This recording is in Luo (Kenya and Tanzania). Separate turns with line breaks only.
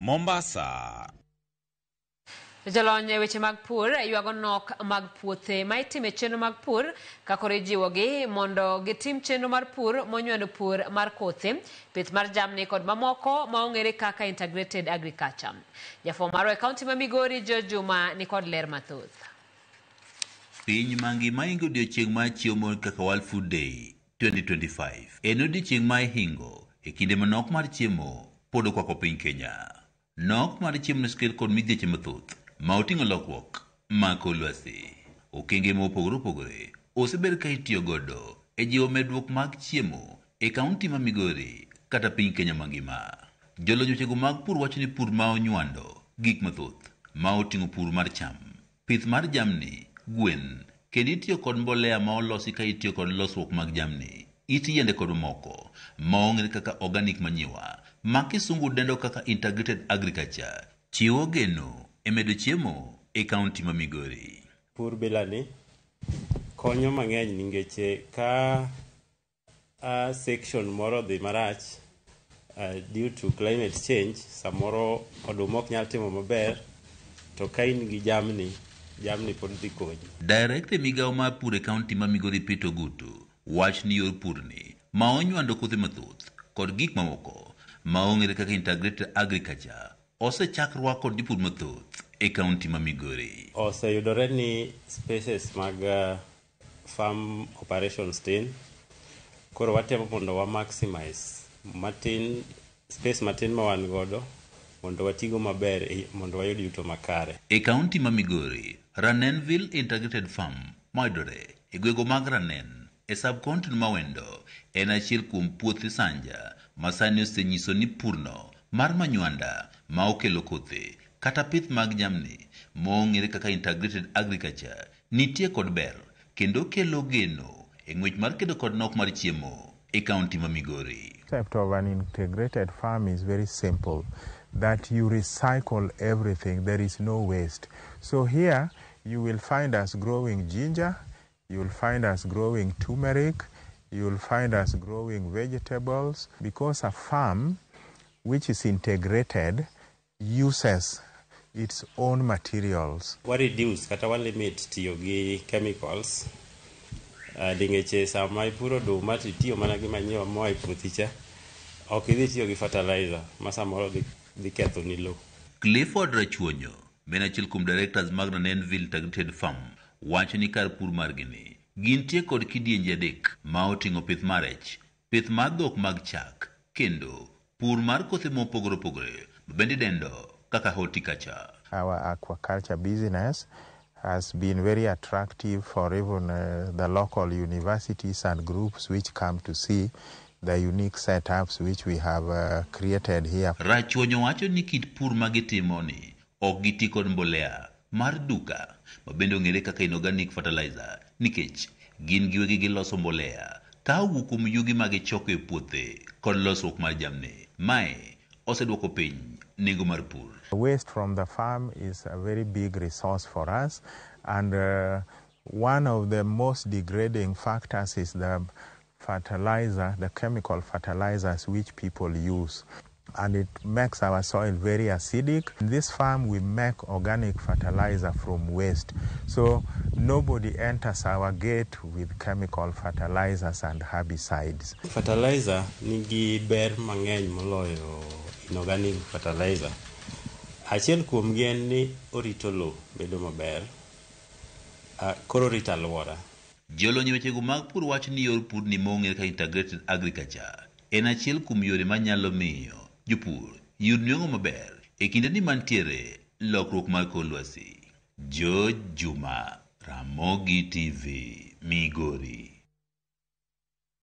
Mombasa.
Jolony e weche mag pur ywago nok mag puothe ma itime chenro mag pur ka koro ijiwogi mondo gitim chenro mar pur monywando pur mar kothe, pith mar jamni kod mamoko ma ong'ere kaka integrated agriculture. Jafwambo marwa e kaunti ma Migori George Juma ni kod ler mathoth.
Piny mangima hingo odiochieng' mar chiemo kaka World Food Day 2025. En odiochieng' ma ihingo e kinde ma nok mar chiemo pod okwako piny Kenya. Nok mar chiemo nosekel kod midhieche mathoth ma oting'o lokruok mag kor lwasi. Okenge mopogore opogore osebed ka itiyo godo e jiwo medruok mag chiemo e kaunti ma Migori kata piny Kenya mangima. Jolony wechego mag pur wacho ni pur ma onywando gik mathoth ma oting'o pur mar cham, pith mar jamni, gwen, kendo itiyo kod mbolea ma olosi ka itiyo kod losruok mag jamni, it yiende kod mamoko ma ong'ere kaka organic manure ma kisungu dendo kaka integrated agriculture chiwo geno e medo chiemo e kaunti ma Migori.
Pur bilani konyo mang'eny nikech ka section moro odhi marach due to climate change, samoro oduma ok nyal timo maber, to ka in gi jamni, jamni pod dhi konyi.
Director e migawo mar pur e kaunti ma Migori Peter Ogutu wach ni yor purni ma onywando kothe mathoth kod gik mamoko ma ong'ere kaka integrated agriculture osechak rwak kod jopur mathoth e kaunti ma Migori.
Oseyudore ni spaces mag farm operations tin, koro watemo mondo wa maximize matin space matin ma wan godo mondo watigo maber mondo wayud yuto makare.
E kaunti ma Migori, Ranenville Integrated Farm mayudore e gwenge mag Ranen e sub-county ma Wendo en achiel kuom puothe sanja ma sani osenyiso ni purno mar manywanda ma okelo kothe kata pith mag jamni mong'ere kaka integrated agriculture nitie kod ber kendo kelo geno e ng'wech mar kedo kod nok mar chiemo e kaunti ma Migori.
Concept of an integrated farm is very simple, that you recycle everything, there is no waste. So here you will find us growing ginger, you will find us growing turmeric, you will find us growing vegetables, because a farm which is integrated uses its own materials.
Wa reduce kata wa limit tiyo gi chemicals ningeche sama ipuro oduma to itiyo mana gi manyiwa moa e puothi cha, ok idhi tiyo gi fertilizer ma samoro dhi ketho ni lowo.
Clifford Rachuonyo, ma en achiel kuom directors mag Ranenville Integrated Farm, wacho ni kar pur margi ni gintie kod kidienje adek ma oting'o pith mar rech, pith mar dhok mag chak, kendo pur mar kothe mopogore opogore ma bende idendo kaka horticulture.
Our aquaculture business has been very attractive for even the local universities and groups which come to see the unique setups which we have created here.
Rachuonyo wacho ni kit pur ma gitimo ni ok giti kod mbolea mar duka ma bende ong'ere kaka inorganic fertilizer nikech gin giwegi giloso mbolea ka owuok kuom yugi ma gichoko e puothe kod losruok mar jamni. Mae oseduoko piny nengo mar pur.
Waste from the farm is a very big resource for us, and one of the most degrading factors is the fertilizer, the chemical fertilizers which people use, and it makes our soil very acidic. In this farm we make organic fertilizer from waste, so nobody enters our gate with chemical fertilizers and herbicides.
Fertilizer nigi ber mang'eny moloyo inorganic fertilizer. Achiel kuomgi en ni orito lowo bedo maber, koro orito alwora.
Jolony e wechego mag pur wacho ni yor pur ni mong'ere kaka integrated agriculture en achiel kuom yore manyalo miyo jopur yud nweng'o maber e kinde ni mantiere lokruok mar kor lwasi. George Juma, Ramogi TV, Migori.